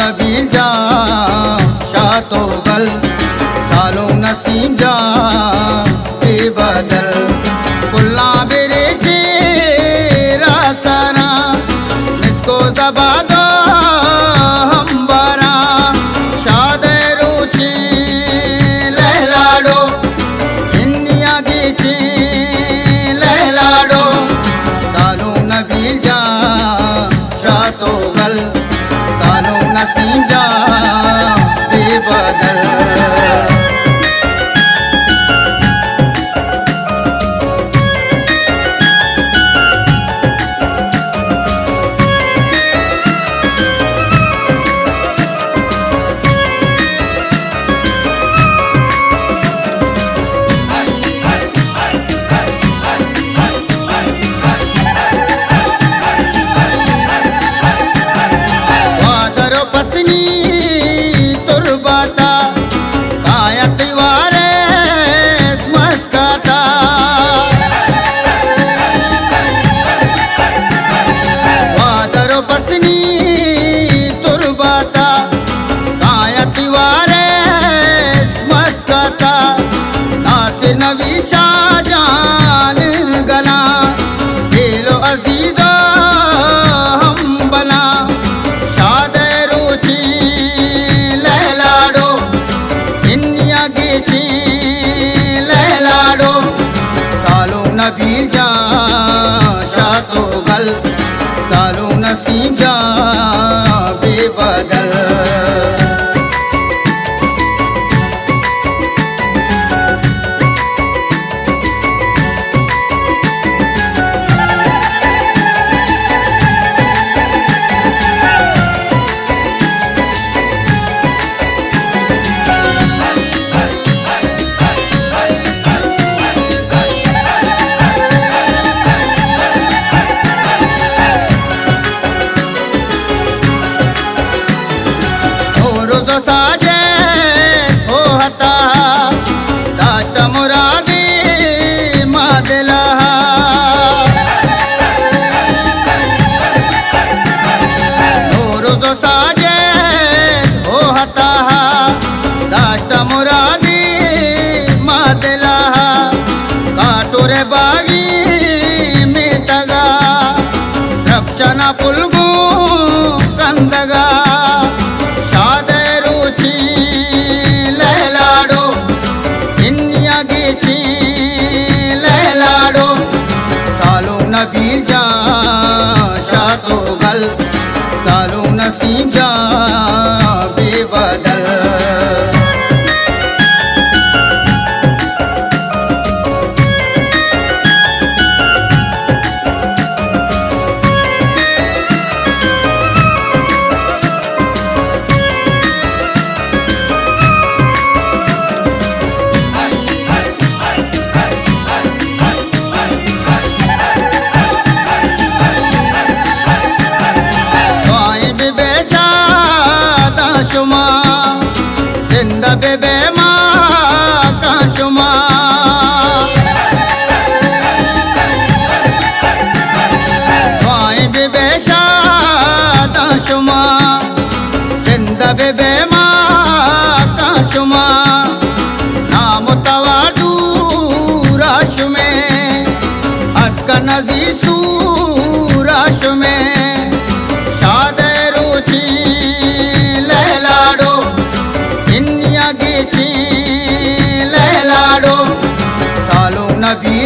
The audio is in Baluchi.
نبیل جان شات و گل، سالو نسیم جان بے بدل، کلاں برے چیرا سراں، مسکو زبادا ہمبراں، شاد روچیں لہلاڑو، انیا گیچیں لہلاڑو، سالو نبیل جان شات و گل، سالو نسیم جان بے بدل۔ وادر و پسنی ترباتا، کایت وارث مسکاتا۔ وادر و پسنی ترباتا، کایت وارث مسکاتا، ناصر نبی شاہ جان گلاں، دل و عزیزا ہم بلاں، شاد روچیں لہلاڑو، انیا گیچیں لہلاڑو، سالو نبیل جان شات و گل، سالو نسیم جان بے بدل۔ او روز ساجد او ہتا، داشت مرادی ما دلا۔ او روز ساجد او ہتا، داشت مرادی ما دلا۔ کاٹور باغی میتگا، درپشنا پلگوں کندگا، شاد روچیں لہلاڑو، انیا گیچیں لہلاڑو، سالو نبیل جان شات و گل، سالو نسیم جان بے بدل۔ دعائیں بہ بے شاداں شما، زندہ بہ بے ماکاں شما۔ دعائیں بہ بے شاداں شما، زندہ بہ بے ماکاں شما۔ نام و توار دورا شمے، اتکا نزیر سورا شمے۔ شاد روچیں لہلاڑو، انیا گیچیں لہلاڑو، سالو نبی